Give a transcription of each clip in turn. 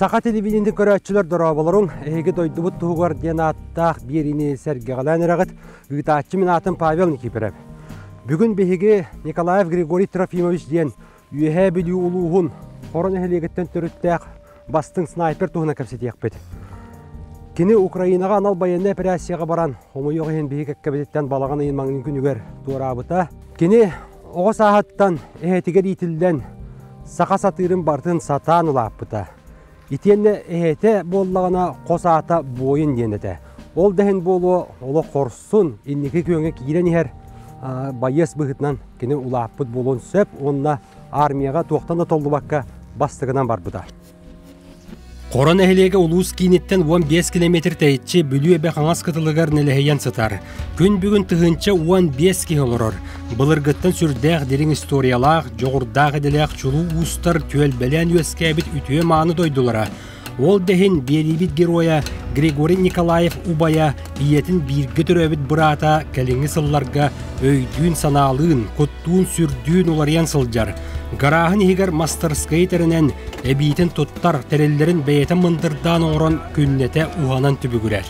Саха телевидениетин көрөөччүлэр дорооболоруҥ, эһиги дойдубут туһугар диэн ааттаах биэриини сэргэҕэлээн эрэҕит. Ыытааччы мин аатым Павел Никифоров. Бүгүн биһиги Николаев Григорий Трофимович диэн Үөһээ Бүлүү улууһун Хоро нэһилиэгиттэн төрүттээх бастыҥ снайпер туһунан кэпсэтиэхпит. Кини Украинаҕа анал байыаннай операцияҕа баран, хомойуох иһин биһиги кэккэбититтэн балаҕан ыйын маҥнай күнүгэр туораабыта. Кини оҕо сааһыттан эһэтигэр иитиллэн, саха сатыырын барытын сатаан улааппыта. Итиэннэ эһэтэ буоллаҕына хос аата буойун диэн этэ. Ол да иһин буолуо олох хорсун, инники күөҥҥэ киирэн иһэр байыас быһыытынан кини улааппыт буолуон сөп уонна армияҕа туохтан да толлубакка бастакынан барбыта. Хоро нэһилиэгэ улуус кииниттэн 15 километр тэйиччи Бүлүү эбэ хаҥас кытылыгар нэлэһийэн сытар. Күн бүгүн 1015 киһи олорор. Былыргыттан сүрдээх дириҥ историялаах, дьоҕурдаах идэлээх чулуу уустар түөлбэлээн үөскээбит үтүө-мааны дойдулара. Ол да иһин биэриибит геройа Григорий Николаев убайа ийэтин бииргэ төрөөбүт быраата кэлиҥҥи сылларга өйдүүн-санаалыын, куттуун-сүрдүүн уларыйан сылдьар. Гарааһын иһигэр мастарыскыайы тэринэн, эбиитин туттар тэриллэрин бэйэтэ мындырдаан оҥорон күннэтэ уһанан түбүгүрэр.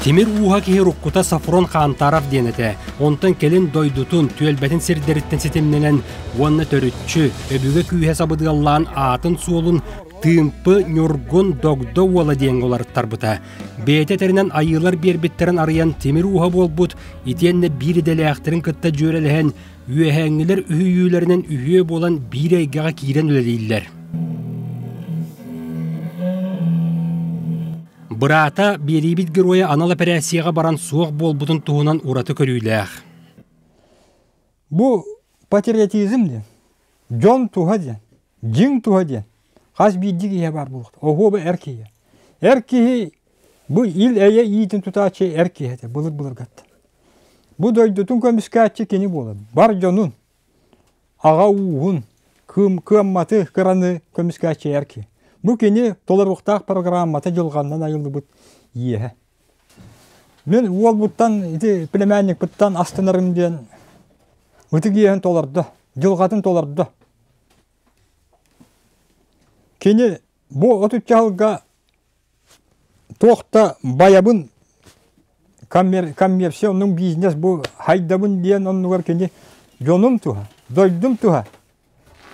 Тимир ууһа киһи уруккута Сафрон Хантаров диэн этэ. Онтон кэлин дойдутун, түөлбэтин сирдэриттэн ситимнэнэн уонна төрүччү, өбүгэ күүһэ сабыдыаллаан аатын-суолун Тыымпы, Ньургун, Догдо уола диэҥҥэ уларыттарбыта. Бэйэтэ этэринэн айыылар биэрбиттэрин арыйан тимир ууһа буолбут, итиэннэ биир идэлээхтэрин кытта дьүөрэлэһэн, үөһээҥҥилэр үһүйүүлэринэн үһүө буолан биир эйгэҕэ киирэн үлэлииллэр. Быраата биэриибит геройа анал эпэрээссийэҕэ баран суох буолбутун туһунан ураты көрүүлээх. Бу патриотизм диэн, дьон туһа диэн, дьиҥ туһа диэн хас биирдии киһи баар буолуохтаах. Оһуоба эр киһи. Эр киһи бу ил-эйэ иитин тутааччы эр киһи этэ былыр-былыргаттан. Бу дойдутун көмүскээччи кини буолар. Бар дьонун, аҕа ууһун, кыамматы, кыраны көмүскээччи эр киһи. Бу кини толоруохтаах программата дьылҕаннан айыллыбыт иэһэ. Мин уолбуттан ити племянникпыттан астынарым диэн ытык иэһин толордо, дьылҕатын толордо. Кини бу отучча сылга туох да байабын коммерция оннук бизнес бу хайдабын диэн оннугар кини дьонум туһа, дойдум туһа,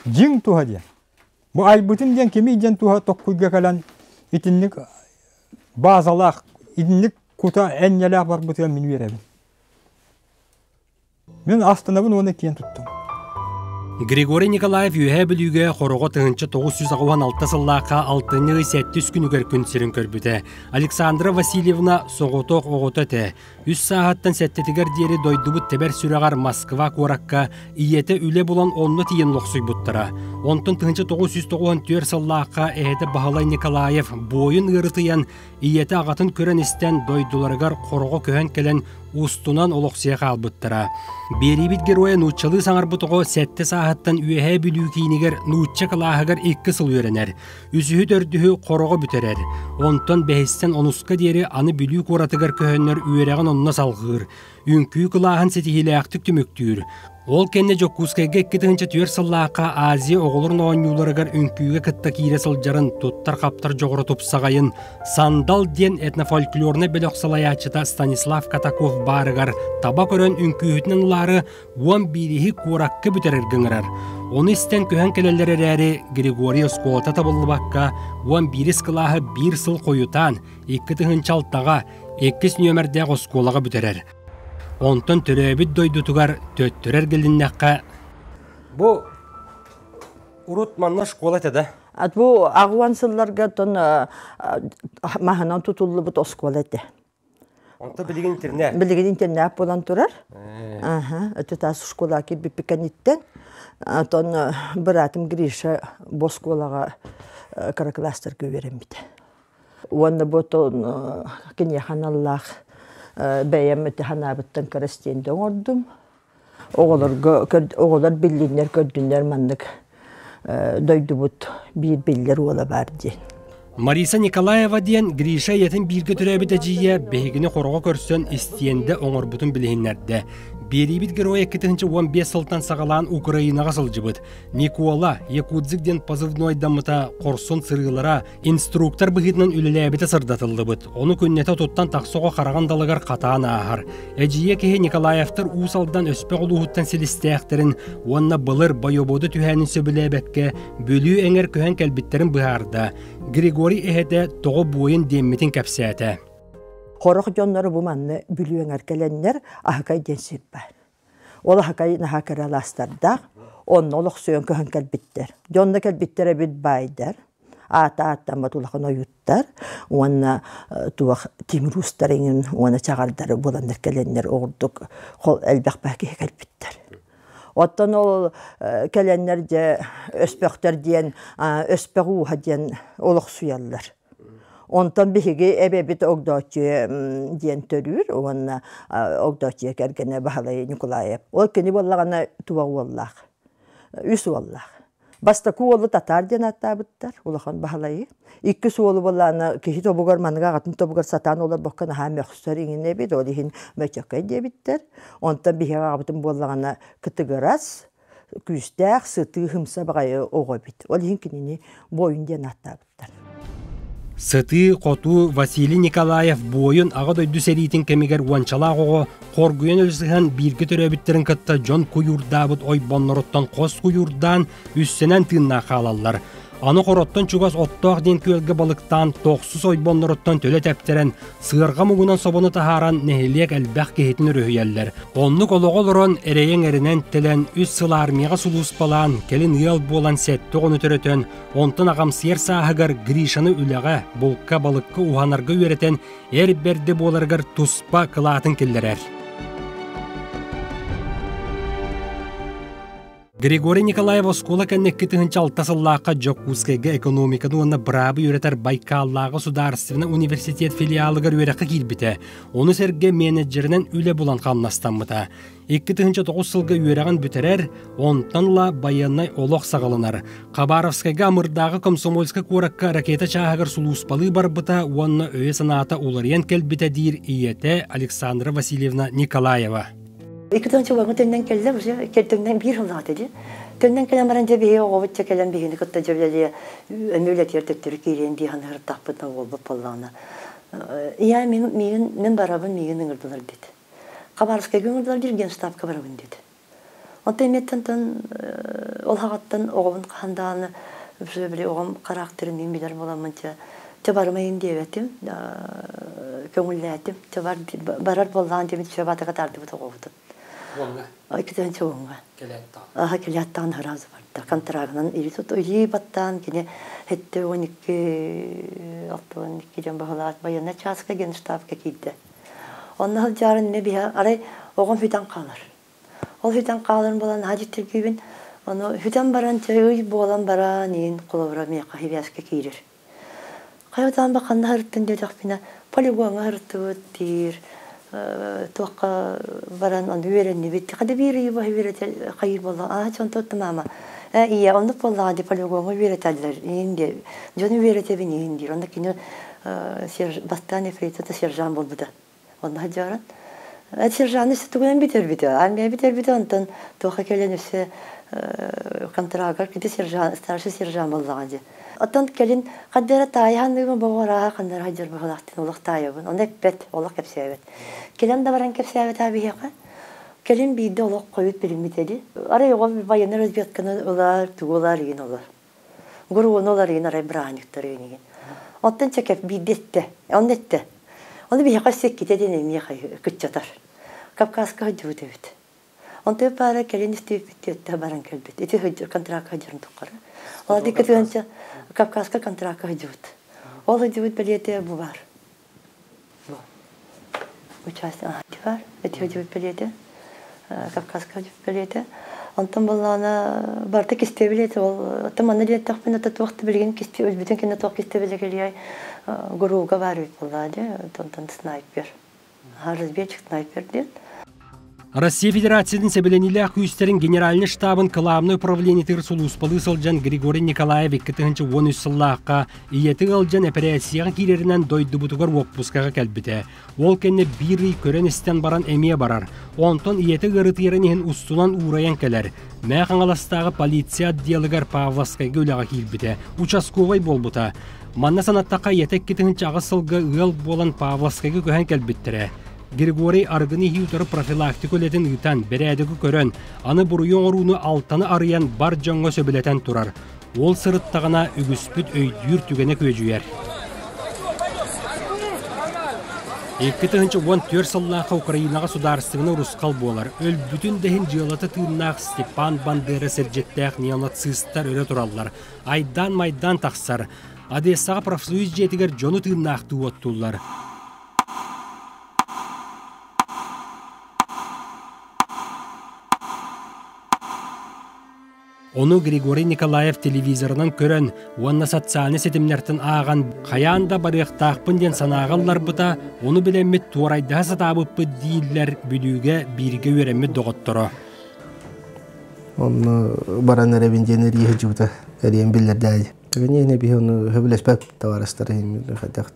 дьиҥ туһа диэн. Бу айбытым диэн кимий диэн туһа токкуйга кэлэн итинник базалаах, итинник кута энньэлээх барбытыгар мин үөрэбин. Мин астынабын уонна киэн туттум. Григорий Николаев Үөһээ Бүлүүгэ Хороҕо 1986 сыллаахха алтынньы ый сэттис күнүгэр күн сирин көрбүтэ. Александра Васильевна соҕотох оҕото этэ. Үс сааһыттан сэттэтигэр диэри дойдубут тэбэр сүрэҕэр Москва куоракка ийэтэ үлэ булан онно тиийэн олохсуйбуттара. Онтон 1994 сыллаахха эһэтэ Баһылай Николаев буойун ыарытыйан Ийэтэ аҕатын көрөн-истэн дойдуларыгар Хороҕо көһөн кэлэн устунан олохсуйа хаалбыттара. Биэриибит геройа нууччалыы саҥарбыт оҕо сэттэ сааһыттан Үөһээ Бүлүү киинигэр нуучча кылааһыгар икки сыл үөрэнэр. Үсүһү-төрдүһү Хороҕо бүтэрэр. Онтон бэһистэн онуска диэри аны Бүлүү куоратыгар көһөннөр үөрэҕин онно салҕыыр. Үҥкүү кылааһын ситиһиилээхтик түмүктүүр. Ол кэннэ Дьокуускайга 2004 сыллаахха Азия оҕолорун оонньууларыгар үҥкүүгэ кытта киирэ сылдьарын, туттар-хаптар дьоҕура тупсаҕайын «Сандал» диэн этнофольклорнай бөлөх салайааччыта Станислав Катаков баарыгар таба көрөн үҥкүүһүтүнэн ылаары уон биириһи куоракка бүтэрэргэ ыҥырар. Ону истэн көһөн кэлэллэр эрээри, Григорий оскуолата табыллыбакка, уон биирис кылааһы биир сыл хойутаан, 2006-ҕа иккис нүөмэрдээх оскуолаҕа бүтэрэр. Онтон төрөөбүт дойдутугар төттөрү эргилиннэххэ Бу урут манна школа этэ да? Бу аҕуан сылларга тон маһынан тутуллубут оскуола этэ. Онто билигин интернат? Билигин интернат буолан турар. Аха, өтө таас школа кирбиппит кэнниттэн. Тон быраатым Гриша бу оскуолаҕа кыра класстарга үөрэммитэ. Уонна бу киниэхэ аналлаах бэйэм ити санаабыттан кыра стендэ оҥордум. Оҕолорго оҕолор биллиннэр көрдүннэр маннык дойдубут биир биллэр уола баар диэн. Мариса Николаева диэн Гриша ийэтин бииргэ төрөөбүт эдьиийэ биһигини хороҕо көрсөн истиэндэ оҥорбутун билиһиннэрдэ. Биэриибит геройа 2015 сылтан саҕалаан Украинаҕа сылдьыбыт. Никола Якутзик диэн позывнойдаммыта хорсун сырыылара инструктор быһыытынан үлэлээбитэ сырдатыллыбыт. Ону күннэтэ туттан тахса оҕо хараҕын далыгар хатаан ааһар. Эдьиийэ киһи Николаевтар Уус Алдан Өспөх улууһуттан силистээхтэрин уонна былыр бойобуоду түһээнин сөбүлээбэккэ Бүлүү эҥэр көһөн кэлбиттэрин быһаарда. Григорий эһэтэ тоҕо буойун диэммитин кэпсээтэ. Хорох дьоннору бу манна Бүлүү эҥэр кэлэннэр Аһыкай диэн сир баар. Ол Аһыкай наһаа кыра алаастардаах, онно олохсуйан көһөн кэлбиттэр. Дьонно кэлбиттэр эбит баайдар, аата ааттаммат улахан ойууттар уонна туох тимир уустар иҥин уонна чаҕардары буланнар кэлэннэр оҕурдук элбэх баа киһи кэлбиттэр. Оттон ол кэлэннэр дьэ өспөхтөр диэн өспөх ууһа диэн олохсуйаллар. Онтон биһиги эбэбит Огдооччуйа диэн төрүүр уонна Огдооччуйа кэргэнэ Баһылай Ньукулаев. Ол кини буоллаҕына туох уоллаах? Үс уоллаах. Бастакы уолу татаар диэн ааттаабыттар, улахан Баһылайы. Иккис уолу буоллаҕына киһи тобугар маныга аҕатын тобугар сатаан олорбокко наһаа мөхсөр иҥинэ эбит, ол иһин мөчөкөй диэбиттэр. Онтон биһиги аҕабытын буоллаҕына кытыгырас, күүстээх, сытыы, һымса баҕайы оҕо эбит. Ол иһин кинини буойун диэн ааттаабыттар. Сытыы-хотуу Василий Николаев буойун Аҕа дойду сэриитин кэмигэр уончалаах оҕо хоргуйан өлсүһэн бииргэ төрөөбүттэрин кытта дьон куйуурдаабыт ойбонноруттан хос куйуурдаан үссэнэн тыыннаах хаалаллар. Аны хороттон чугас Оттоох диэн күөлгэ балыктаан тохсус ойбонноруттан төлө тэптэрэн, сыарҕа муҥунан собону таһааран нэһилиэк элбэх киһитин өрүһүйэллэр. Оннук олоҕу олорон, эрэйэҥ эринэн тэлэн, үс сыл армияҕа сулууспалаан, кэлин ыал буолан сэттэ оҕону төрөтөн, Онтон аҕамсыйар сааһыгар Гришаны үлэҕэ, булка, балыкка уһанарга үөрэтэн, эр бэрдэ буоларыгар туспа кылаатын киллэрэр. Григорий Николаев оскуола кэннэ 2006 сыллаахха Дьокуускайга экономиканы уонна быраабы үөрэтэр Байкаллааҕы судаарыстыбаннай университет филиалыгар үөрэххэ киирбитэ. Ону сэргэ менеджеринэн үлэ булан хамнастаммыта. 2009 сылга үөрэҕин бүтэрэр, онтон ыла байыаннай олох саҕаланар. Хабаровскайга Амырдааҕы Комсомольскай куоракка ракета чааһыгар сулууспалыы барбыта уонна өйө-санаата уларыйан кэлбитэ диир ийэтэ Александра Васильевна Николаева. 2000 уоҥҥа төннөн кэллэ уже төннөн биир сыллаҕа дии. Төннөн кэлэн баран дьэ биһиги оҕобут дьэ кэлэн биһигини кытта дьэ үлэлиэ эмиэ үлэтигэр төттөрү киириэн дии саныыртахпытына уолбут буоллаҕына ийээ мин миигин мин барабын миигин ыҥырдылар диэт. Хабаровскайга ыҥырдылар диир генштабка барабын диэт. Онтон эмиэттэн ол хаҕаттан оҕобун хаһан даҕаны уже били оҕом характерын мин билэр буоламмын чэ чэ барымайын диэбэтим көҥүллээтим чэ бар барар буоллаҕын диэбит чэ батыга таардыбыт оҕобутун. Уоҥҥа? Иккитинчи уоҥҥа. Кэлээт даҕаны. Аха кэлээт даҕаны сразу барда. Контрагынан илии баттаан кини 72 62 диэн баһылаат военнай чааска генштабка киирдэ. Онно сылдьаарын эмиэ биһэ арай оҕом сүтэн хаалар. Ол сүтэн хааларын буолан наһаа дьиктиргиибин. Ону сүтэн баран чэ ый буолан баран иин холобура миэхэ сибээскэ киирэр. Хайатаан ба ханна сырыттын диэтэхпинэ полигоҥҥа сырыттыбыт диир туохха баран ону үөрэннибит. Хада биир ый баһы үөрэтэ хайыыр буолла. Аа чонтон маама э ийэ оннук буоллаҕа дии полигоҥҥа үөрэтэллэр иин диэ дьону үөрэтэбин иин диир. Онно кини бастаан ефрейтор сержант буолбута. Онно сылдьаран. Сержаны тугунан бүтэрбитэ. Армия бүтэрбитэ, онтон туохха кэлэн өссө контрагар кити сержант, старший сержант буоллаҕа дии. Оттон кэлин хаддара таайаһанныгын боҕорааһа ханнара сылдьар быһылаахтын олох таайабын. Ону эппэт, олох кэпсээбэт. Кэлэн да баран кэпсээбэтэ биһиэхэ. Кэлин биирдэ олох хойут билиммитэ дии. Арай оҕо военный разведканы ылар, тугу ылар игин олор. Гурууну ылар игин арай бырааһынньыктар игин. Оттон чэкэп биирдэ эттэ. Онно эттэ. Ону биһиэхэ өссө иккитэ диэн эмиэ кыччатар. Кавказка сылдьыбыт эбит. Онтон паара кэлин истибиппит түөттэ баран кэлбит. Ити сылдьар контракка сылдьарын туххары. Ол икки тыһыынча Кавказка контракка сылдьыбыт. Ол сылдьыбыт бэлиэтэ бу баар. Бу. Участие бар. Ити сылдьыбыт бэлиэтэ. Кавказка сылдьыбыт бэлиэтэ. Онтон буоллаҕына барыта кистиэбил этэ ол оттон манна диэтэхпинэ туох да билигин кисти өлбүтүн кэннэ туох кистиэбилэ кэлиэй ГРУга баар эбит буоллаҕа дии онтон снайпер разведчик снайпер диэн. Россия Федерациятын сэбилэниилээх күүстэрин Генеральнай штабын кылаабынай управлениетыгар сулууспалыы сылдьан Григорий Николаев 2013 сыллаахха ийэтэ ыалдьан эпэрээссийэҕэ киирэринэн дойдубутугар уоппускаҕа кэлбитэ. Ол кэннэ биир ый көрөн-истэн баран эмиэ барар. Онтон ийэтэ ыарытыйарын иһин устунан уурайан кэлэр. Мэҥэ Хаҥаластааҕы полиция отделыгар Павловскайга үлэҕэ киирбитэ, участковай буолбута. Манна санаттахха ийэтэ 2008 сылга ыал буолан Павловскайга көһөн кэлбиттэрэ. Григорий арыгыны иһии утары профилактика үлэтин ыытан, бэрээдэги көрөн, аны буруйу оҥорууну алтаны арыйан бар дьоҥҥо сөбүлэтэн турар. Ол сырыттаҕына үгүспүт өйдүүр түгэнэ күөдьүйэр. 2014 сыллаахха Украинаҕа судаарыстыбаннай урусхал буолар. Өлбүтүн да иһин дьыалата тыыннаах Степан Бандера сирдьиттээх неонацистар өлө тураллар. Айдаан-майдаан тахсар. Одессаҕа профсоюз дьиэтигэр дьону тыыннаахтыы уоттууллар. Ону Григорий Николаев телевизорынан көрөн уонна социальнай ситимнэртэн ааҕан хайаан да барыахтаахпын диэн санааҕа ылларбыта, ону билэммит туорайдаһа сатаабыппыт дииллэр Бүлүүгэ бииргэ үөрэммит доҕотторо. Онно баран эрэбин диэн эрийэ сылдьыбыта, эрийэн биллэрдээди. Түгэниэһинэ биһи ону сөбүлэспэт табаарыстар хайдах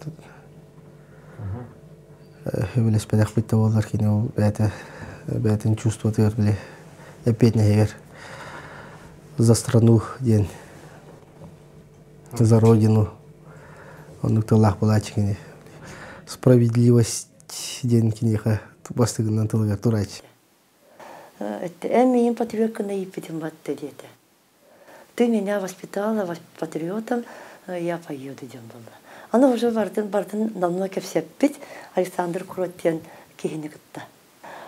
сөбүлэспэтэхпит да буоллар кини ол бэйэтэ бэйэтин чувствотыгар били эппиэтинэһигэр за страну диэн за родину оннук тыллаах буолааччы кини справедливость диэн киниэхэ бастыгынан тылыгар турааччы. Эн миигин патриотканы ииппитин батта диэтэ. Ты меня воспитала патриотом, я поеду диэн буолла. Аны уже бардын бардын давно кэпсэппит Александр Крот диэн киһини кытта.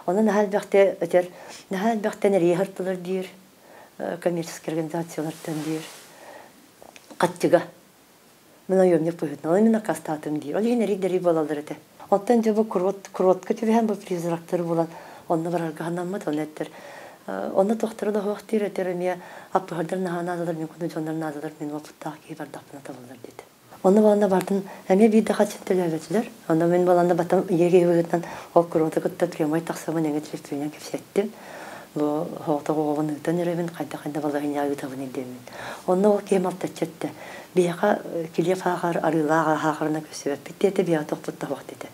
Онон наһаа элбэхтэ этэр, наһаа элбэхтэн эрийэ сыртылар диир, коммерческий организациялартан диир. Хаттыга. Мин наемник быһыытынан, оны мин аккаастаатым диир. Ол иһин эрий-дэрий буолаллар этэ. Оттон дьэ бу крот, кротка түбэһэн бу призрактары булан онно барарга санаммыт, оны эттэр. Онно тохторо да суох диир этэр эмиэ аппыһардар наһаа наадалар, мин курдук дьоннор наадалар, мин уопуттаах киһи бардахпына табыллар диэтэ. Онно баланна бардын эмиэ биир да хачин төлөөбөтүлэр. Онно мин баланна батам ийэ киһи быһыытынан ол кроту кытта прямой тахсабын эҥэ телефонунан кэпсэттим. Бу оҕото оҕоҕун ыытан эрэбин, хайда-хайда балаһыанньа ыытабын диэммин. Онно ол киһи малтаччы эттэ. Биһиэхэ килиэп аахар, арыылаах аахарына көрсүбэппит диэтэ, биһиэхэ тохпут табах диэтэ.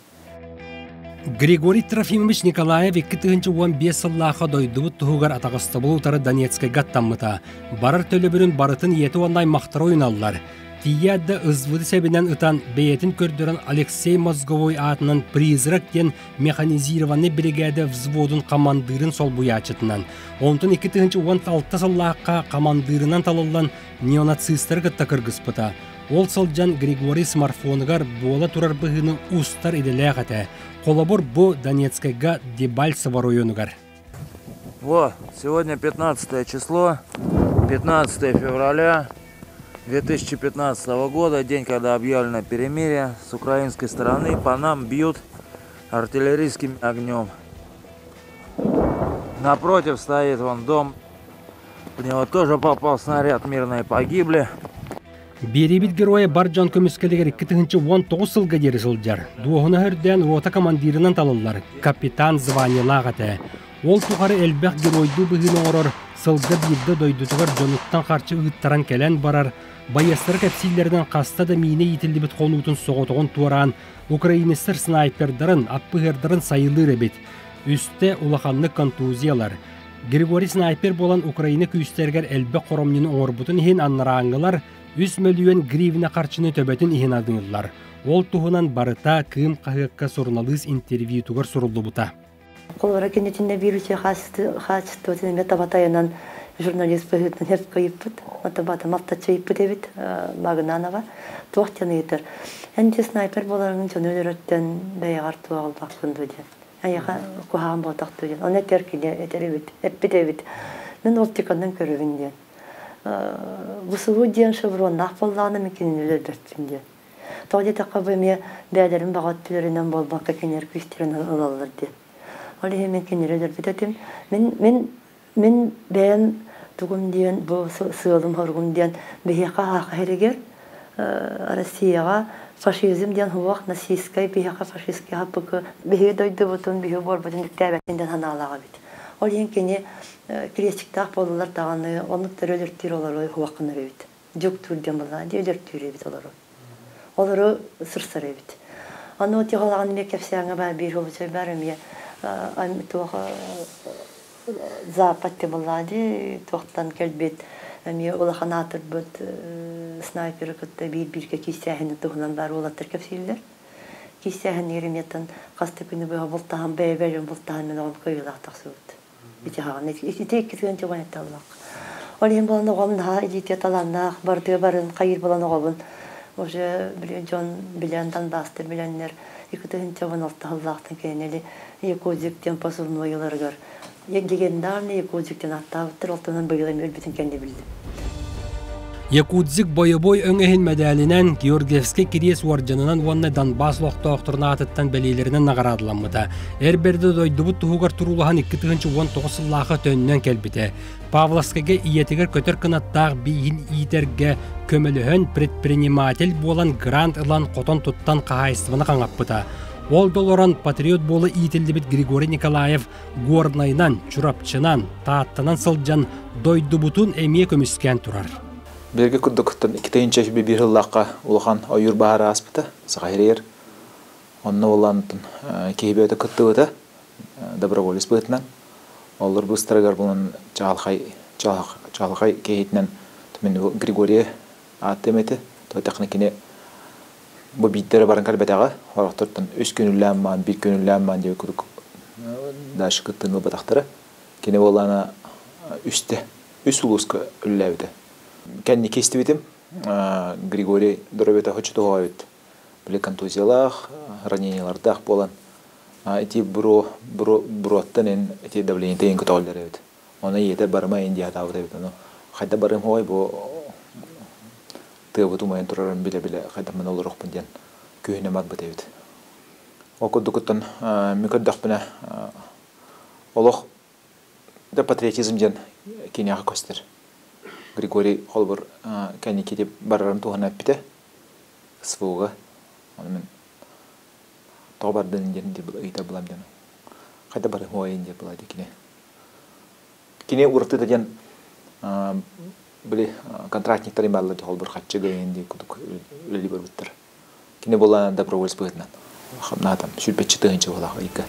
Григорий Трофимович Николаев 2015 сыллаахха дойдубут туһугар атаҕастабыл утары Донецкайга аттаммыта. Барар төлөбүрүн барытын ийэтэ уонна аймахтара уйуналлар. Тиийээт да ызбыты сэбинэн ытан, бэйэтин көрдөрөн Алексей Мозговой аатынан «Призрак» диэн механизированный биригээдэ взводун хамандыырын солбуйааччытынан, онтон 2016 сыллаахха хамандыырынан талыллан неонацистары кытта кыргыспыта. Ол сылдьан Григорий смартфонугар буола турар быһыыны устар идэлээх этэ. Холобур, бу Донецкайга Дебальцево оройуонугар. Во, сегодня 15 число, 15 февраля 2015 года, день, когда объявлено перемирие с украинской стороны, по нам бьют артиллерийским огнем. Напротив стоит вон дом, в него тоже попал снаряд, мирные погибли. Биэриибит геройа бар дьон көмүскэлигэр 2019 сылга диэри сылдьар. Дуоһуна үрдээн рота командирынан талыллар, капитан званиелаах этэ. Ол тухары элбэх геройдуу быһыыны оҥорор, сылга биирдэ дойдутугар дьонуттан харчы ыыттаран кэлэн барар, байыастары кэпсииллэринэн хаста да миинэ иитиллибит хонуутун соҕотоҕун туораан, украинецтар снайпердарын, аппыһыардарын сайылыыр эбит. Үстэ улаханнык контузиялар. Григорий снайпер буолан Украина күүстэригэр элбэх хоромньуну оҥорбутун иһин анарааҥҥылар 3 мөлүйүөн гривна харчыны төбөтүн иһин аныыллар. Ол туһунан барыта Кыым хаһыакка суруналыыс интервьютугар суруллубута. Холобура кинитинне биир үчүгэй хаачыстыбатын эмиэ таба тайанан журналист быһыытынан хөп ыйыппыт. Оттон малтаччы ыйыппыт эбит Магнанова. Туох диэн ыйытар. Эн дьэ снайпер буоларыҥ дьону өлөрөттөн бэйэҕэр туоҕалбаккын дуо диэн. Айаха куһаҕан буолтахтуу диэн. Оны этэр кини этэр эбит, эппит эбит. Мин оптиканан көрөбүн диэн. ВСУ диэн шевроннаах буоллаҕына мин кинини өлөрбөппүн диэн. Тоҕо диэтэххэ бу эмиэ бэйэлэрин баҕа өттүлэринэн буолбакка кинилэр күүстэринэн ылаллар диэн. Ол иһин мин кинилэри өлөрбүт этим. Мин бэйэм тугум диэн бу сыалым хоругум диэн биһиэхэ аахха иһигэр Россияҕа фашизм диэн суох, нацистскай биһиэхэ фашистский хаппыкы биһиги дойдубутун биһи буорбутун үктээбэттин диэн санаалаах эбит. Ол иһин кини крестиктаах буолалар даҕаны, оннуктары өлөртүүр олору хуаххынар эбит. Дьуктуур диэн буоллаҕа дии өлөртүүр эбит олору. Олору сырсар эбит. Аны вот холаҕын эмиэ кэпсээҥҥэ баар биир олучай бар эмиэ туох Запад буоллаҕа дии туохтан кэлбит эмиэ улахан аатырбыт снайперы кытта биир-бииргэ киирсээһини туһунан баар уолаттар кэпсииллэр. Киирсээһинигэр эмиэтэн хас да күнү быһа бултаһан бэйэ-бэйэлэрин бултаһан мин оҕом кыайыылаах тахсыбыт. Ити хаҕан ити икки тыын чуган эталлах. Ол иһин буолан оҕом наһаа илиитэ талааннаах, бардыа барын хайыр буолан оҕобун уже били дьон билэн Донбасста билэннэр 2016 сыллаахтан кэннили Якутик диэн позывнойларыгар легендарный Якутик диэн ааттаабыттар, ол туһунан быйыл эми өлбүтүн кэннэ билдим. Якутзик бойобуой өҥөһүн мэдээлинэн Георгиевскай кириэс уордьанынан уонна Донбасс олохтоохторун аатыттан бэлиэлэринэн наҕараадаламмыта. Эр бэрдэ дойдубут туһугар туруулаһан 2019 сыллаахха төннөн кэлбитэ. Павловскайга ийэтигэр көтөр кынаттаах бииһин иитэргэ көмөлөһөн предприниматель буолан грант ылан хотон туттан хаһаайыстыбаны хаҥаппыта. Ол да олорон патриот буола иитиллибит Григорий Николаев Горнайынан, Чурапчынан, Тааттанан сылдьан дойдубутун эмиэ көмүскээн турар. Бииргэ курдуктан иккитинчи биир сыллаахха улахан ойуур баһаара ааспыта Саха сиригэр. Онно буолан киһи бэйэтэ кыттыбыта доброволец быһыытынан. Олор быстарыгар булан чаҕылхай чаҕылхай киһитинэн мин Григорий ааттыам этэ. Тойтахына кини бу биирдэрэ баран кэлбэтэҕэ. Орохтортон үс күнүлээн маан, биир күнүлээн маан диэбит курдук дальше кыттыыны ылбатахтара. Кини буоллаана үстэ, үс улууска үлэлээбитэ. Кэнники истибитим, Григорий доруобуйата хочотуһуга эбит. Били контузиялаах, ранениялардаах буолан, ити буруо, буруоттан эн ити давлениета иин көтөҕөллөр эбит. Ону ийэтэ барыма ин диэхтаабыт эбит. Ону хайда барым ой бу тыабыт умайан турарын билэ-билэ хайдах олоруохпун диэн күһүнэ барбыт эбит. Ол курдукуттан мен көрдөхпүнэ олох да патриотизм диэн киниэхэ көстөр. Григорий холобур кэнники барарын туһана эппитэ СВО-га. Ону мен тоҕо бардын диэн ыйыта булам диэн. Хайда барым ой диэн була кини. Кини уратыта диэн били контрактниктар бааллар холбур хаччы гайын диэн курдук үлэлии барбыттар. Кини буолла доброволец быһыытынан хамнаатам сүүрбэччи тыһыынча буолаах ыйга.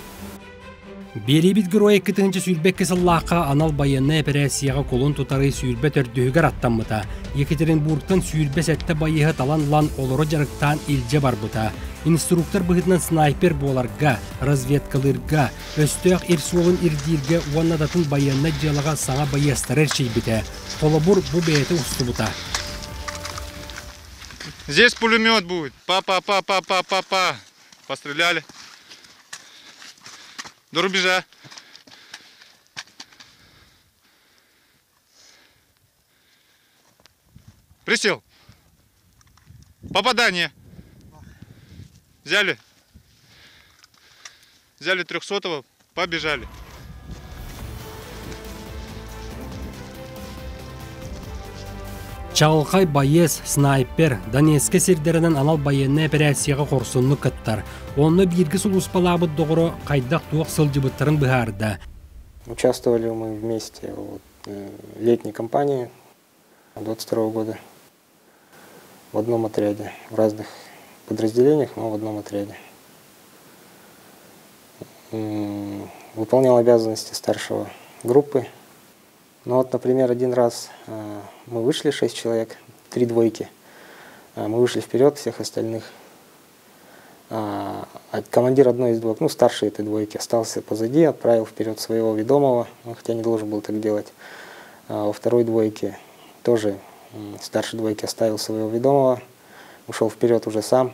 Биэриибит герой 2 сүүрбэ сыллаахха анал байыаннай эпэрээссийэҕэ кулун тутары 24-үгэр аттаммыта. Екатеринбургтан 27 байыаһы талан ылан олоро дьарыктаан илдьэ барбыта. Инструктор быһыытынан снайпер буоларга, разведкалыырга, өстөөх ир суолун ирдииргэ уонна датын байыаннай дьыалаҕа саҥа байыастары эрчийбитэ. Холобур бу бэйэтэ устубута. Здесь пулемет будет. Па-па, па-па, па-па, па. Постреляли. До рубежа. Присел. Попадание. Взяли. Взяли трехсотого, побежали. Чаҕылхай байыас, снайпер, Донецкэ сирдэринэн анал байыаннай операцияҕа хорсуннук кыттар. Онно бииргэ сулууспалаабыт доҕоро хайдах туох сылдьыбыттарын быһаарда. Участвовали мы вместе вот, в летней кампании 22 года в одном отряде, в разных подразделениях, но в одном отряде. Выполнял обязанности старшего группы. Ну вот, например, один раз мы вышли, шесть человек, три двойки. Мы вышли вперед всех остальных. А командир одной из двоек, ну, старший этой двойки, остался позади, отправил вперед своего ведомого, ну, хотя не должен был так делать. Во второй двойке тоже старший двойки оставил своего ведомого, ушел вперед уже сам.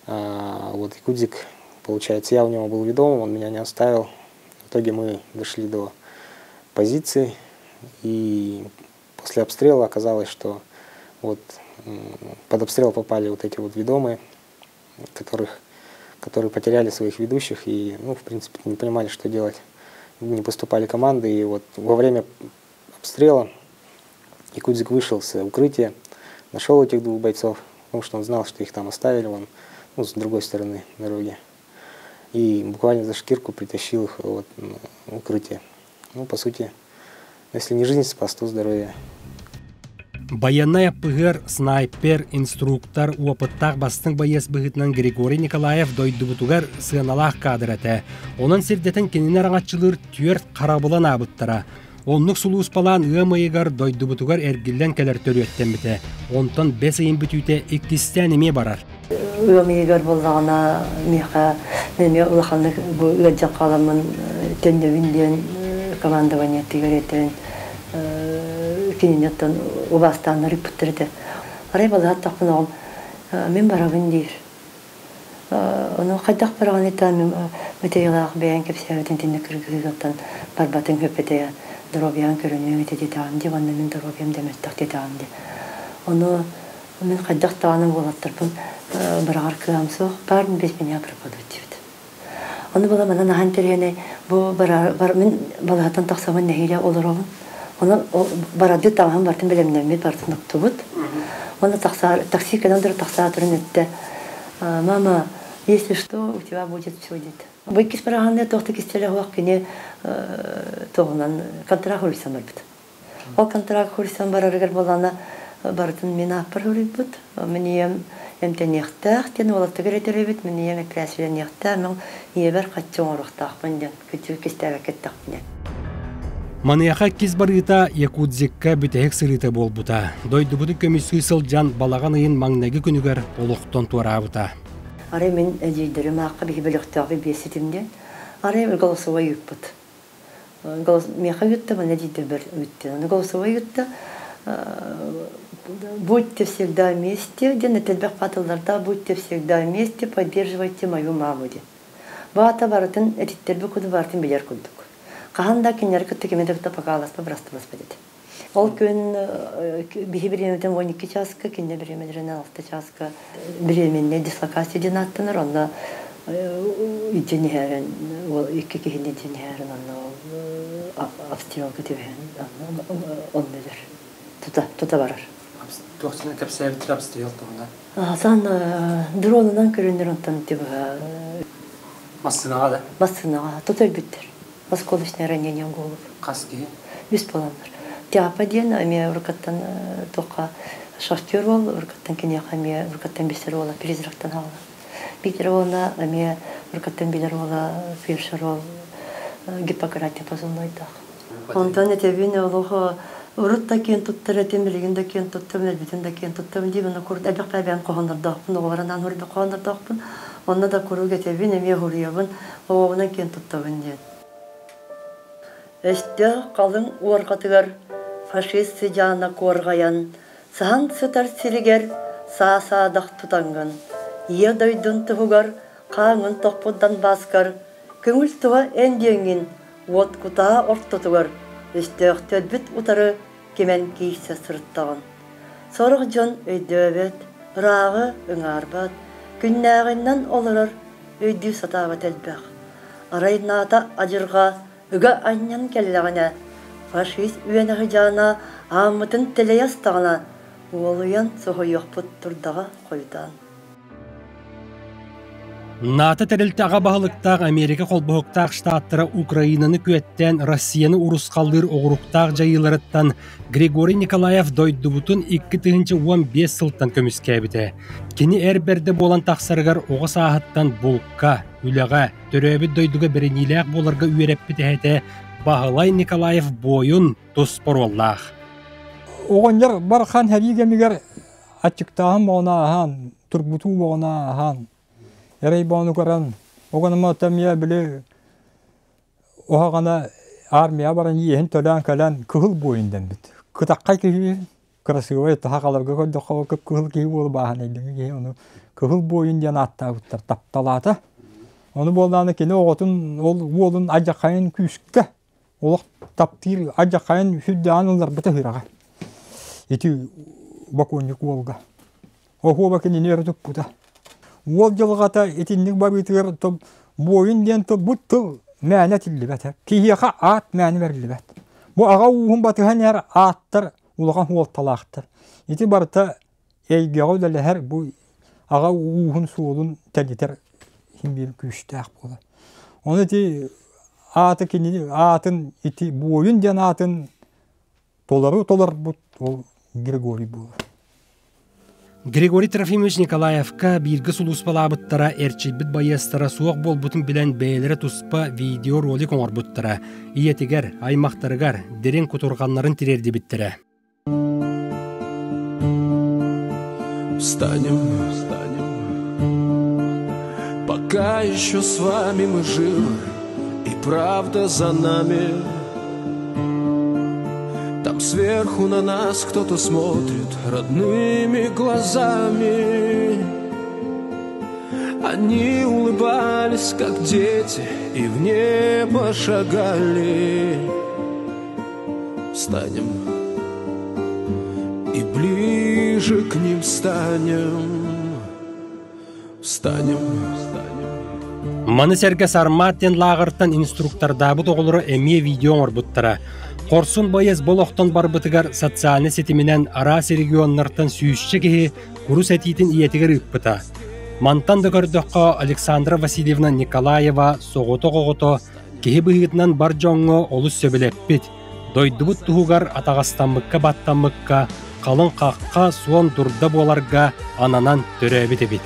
Вот и Кудзик, получается, я у него был ведомым, он меня не оставил. В итоге мы дошли до позиции, и после обстрела оказалось, что вот под обстрел попали вот эти вот ведомые, которые потеряли своих ведущих и, ну, в принципе, не понимали, что делать. Не поступали команды, и вот во время обстрела Якудзик вышел с укрытия, нашел этих двух бойцов, потому что он знал, что их там оставили, вон, ну, с другой стороны дороги. И буквально за шкирку притащил их вот, в укрытие. Ну, по сути, если не жизнь спас, то здоровье. Байыаннай аппыһыар, снайпер, инструктор, уопуттаах бастыҥ байыас быһыытынан Григорий Николаев дойдубутугар сыаналаах каадыр этэ. Онон сирдэтэн кинини араҥаччылыыр түөрт харабылан аабыттара. Оннук сулууспалаан ыам ыйыгар дойдубутугар эргиллэн кэлэр төрүөттэммитэ. Онтон бэс ыйын бүтүүтэ иккистээн эмиэ барар. Ыам ыйыгар буоллаҕына миэхэ эмиэ улаханнык бу ыалдьан хааламмын төннөбүн диэн командованиетыгар этэн кинини оттон убаастааннар ыыппыттар этэ. Арай балаһаттахпын оҕом мин барабын диир. Ону хайдах бараҕын этэ Мытыйалаах бэйэҥ кэпсээбитин итинник кыргыһыыгыттан барбатыҥ хөппөтөйө доруобуйаҕын көрүнүөҥ этэ диэтэҕим дии уонна мин доруобуйам да мөлтөх диэтэҕим дии. Ону мин хайдах даҕаны уолаттарбын быраҕар кыаҕым суох, парни без меня пропадут диэбит. Ону була манан аһан тэрийэнэй бу мин балаһаттан тахсабын нэһиилэ олоробун. Ону барарды таҥаһым барытын бэлэмнэммит, барытын уктубут. Оны такси кэлэн турар тахсаа туран эттэ мама если что у тебя будет все диэт. Бу иккис бараһанны туох да кистэлэ суох кини туоҕунан контракт суруйсан барбыт. Ол контракт суруйсан барарыгар буоллаҕына барытын мин ааппар суруйбут. Мин ийэм эмтэниэхтээх диэн уолаттыгар этэр эбит. Мин ийэм эпэрээссийэлэниэхтээх, мин ийэбэр хаччы оҥоруохтаахпын диэн күчү кистээбэккэ эттэхпинэ. Маныаха иккис барыыта Якутзикка бүтэһик сырыыта буолбута. Дойдубутун көмүскүү сылдьан балаҕан ыйын маҥнайгы күнүгэр олохтон туораабыта. Арай мин эдьиийдэрим аахха биһи бөлөхтөөх биэс ситим диэн. Арай голосовой ыыппыт. Миэхэ ыытта, манна эдьиийдэрбэр ыытта. Аны голосовой ыытта «Будьте всегда вместе» диэн этэлбэх патыллардаах «Будьте всегда вместе, поддерживайте мою маму» диэн. Бу аата барытын этиттэрбит курдук барытын билэр курдук. Хаһан да кинилэри кытта кими да кытта покаласпа, бырастыласпат этэ. Ол күн биһи бириэмэтин 12 чааска, кинилэр бириэмэлэринэн 6 чааска бириэмэннэй дислокация диэн ааттанар. Онно илдьэн иһээрэн, ол икки киһини илдьэн иһээрэн, онно обстрелга түбэһэн, онно өлөр. Тута, тута барар. Туохсуна кэпсээбиттэр обстрел туһунан? Асан дронунан көрөннөр онтон тибаһа Массыынаҕа да? Массыынаҕа тута өлбүттэр. Осколочное ранение в голову. Хас киһи? Үс буоланнар. Тяпа диэн эмиэ уруккаттан туохха шахтер уол, уруккаттан киниэхэ эмиэ уруккаттан билсэр уола призрактан хаалла. Питер уола эмиэ уруккаттан билэр уола фельдшер уол Гиппократия позывнойдаах. Онтон этэбин олох урут да киэн туттар этим, билигин да киэн туттабын, өлбүтүн да киэн туттабын диибин. Курут элбэх бэйэм хоһооннордоохпун, оҕолорун хуруйбут хоһооннордоохпун. Онно да куруук этэбин, эмиэ хуруйабын, оҕобунан киэн туттабын диэн. Өстөөх халыҥ уорҕатыгар фашист сыдьаана куорҕайан, саһан сытар сиригэр саа-саадах тутаҥҥын, ийэ дойдун туһугар хааҥҥын тохпут Донбасскар көҥүл туһа эн диэҥҥин уот кутаа ортотугар өстөөхтөрбүт утары кимэн киирсэ сырыттаҕын. Сорох дьон өйдөөбөт, ырааҕы ыҥаарбат, күннээҕинэн олорор өйдүү сатаабат элбэх. Арай наата адьырҕа ыга анньан кэллэҕинэ, фашист үөнэҕи дьаана ааммытын тэлэйэ астаҕына, уолуйан соһуйуохпут турдаҕа хойутаан. НАТО тэрилтэ аҕа баһылыктаах Америка холбоһуктаах штаттара Украинаны күөттээн Россияны урусхаллыыр оҕуруктаах дьайыыларыттан Григорий Николаев дойдубутун 2015 сылтан көмүскээбитэ. Кини эр бэрдэ буолан тахсарыгар оҕо сааһыттан булка, үлэҕэ, төрөөбүт дойдуга бэриниилээх буоларга үөрэппит эһэтэ Баһылай Николаев буойун тус оруоллаах. Оҕонньор бархан сэрии кэмигэр аччыктааһын боҕуна аһаан, тургутуу боҕуна аһаан, эрэй боҕуну көрөн, оҕонума эмиэ били уһаҕана армия баран иэһин төлөөн кэлэн кыһыл буойун дэммит. Кытаххай киһи кырасыабай таһа халарга көрдөххө кып-кыһыл киһи буола бааһан эйдиҥи киһи ону кыһыл буойун диэн ааттаабыттар тапталаата. Ону буоллаҕына кини оҕотун ол уолун алдьархайын күүскэ олох таптыыр алдьархайын сүрдээҕин ылларбыта ыһыраҕа. Ити бокуонньук уолга. Оһуоба кинини өрө туппута. Уол дьылҕата итинник барыытыгар буойун диэн тыл бу тыл мээнэ этиллибэт. Киһиэхэ аат мээнэ бэриллибэт. Бу аҕа ууһун батыһан иһэр ааттар улахан суолталаахтар. Ити барыта эйгэҕэ үлэлэһэр бу аҕа ууһун суолун тэнитэр Иһин биир күүстээх буолар. Ону ити ааты кинини аатын ити буойун диэн аатын толору толорбут ол Григорий буолар. Григорий Трофимович Николаевка бииргэ сулууспалаабыттара эрчийбит байыастара суох буолбутун билэн бэйэлэрэ туспа видеоролик оҥорбуттара, ийэтигэр, аймахтарыгар дириҥ кутурҕаннарын тириэрдибиттэрэ. Встанем, встанем, пока еще с вами мы живы, и правда за нами. Там сверху на нас кто-то смотрит родными глазами. Они улыбались, как дети, и в небо шагали. Встанем и ближе к ним станем. Встанем, встанем. Маны сэргэ Сармат диэн лааҕыртан инструктордаабыт оҕолоро эмиэ видео оҥорбуттара. Хорсун байыас бу олохтон барбытыгар социальнай ситиминэн араас регионнартан сүүсчэ киһи курус этиитин ийэтигэр ыыппыта. Мантан да көрдөххө, Александра Васильевна Николаева соҕотох оҕото киһи быһыытынан бар дьоҥҥо олус сөбүлэппит, дойдубут туһугар атаҕастаммыкка-баттаммыкка, халыҥ хахха, суон дурда буоларга ананан төрөөбүт эбит.